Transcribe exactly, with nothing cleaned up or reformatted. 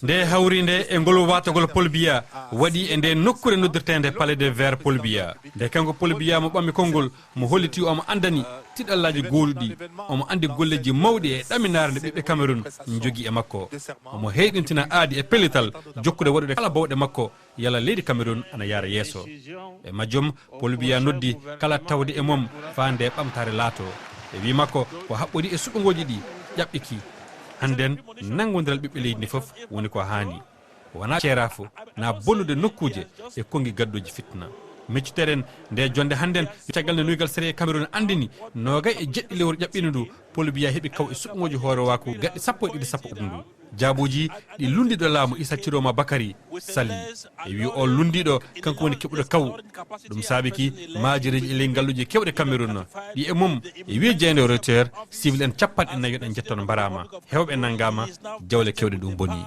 Nde hawrinde e ngol watagol Paul Biya waɗi e nde nokkure noddirteende Palais de Verre Paul Biya. Nde kanko Paul Biya mo ɓammi konngol, mo holliti omo anndani tiɗallaaji gooluɗi, omo anndi golleeji mawɗi e ɗaminaare nde ɓiɓɓe Cameroun njogii e makko. Omo heyɗintina aadi e pellital jokkude waɗude kala bawɗe makko yalla leydi Cameroun ana yaara yeeso. E majjum, Paul Biya noddi kala tawde e mum faande ɓamtaare laato. E wi makko ko haɓɓodi e suɓngooji ɗi ƴaɓɓiki. Hannden, nanngondiral ɓiɓɓe leydi ndi fof woni ko haani. Wona ceerafo, na bonnude nokkuuje e konngi gaddoji fitna. Micciteren nde jonde hannden, caggal nde nuygal sere Cameroun anndini nogay e jeɗɗi lewru ƴaɓɓini ndu, Paul Biya heɓi kaw e suɓngooji hoore waaku gaɗɗi sappo e ɗiɗi sappo ndu. Jaabuji ɗi lunndiiɗo laamu Issa Tchiroma Bakary sali. E wi o lunndiiɗo kanko woni keɓuɗo kaw. Ɗum saabiki maajireeji e ley ngalluuje kewɗe Cameroun. Ɗi e mum, e wi jeynde Reuters, civil en capanɗe nayi en njettono mbaraama. Hewɓe nanngaama, jawle kewɗe ɗum boni.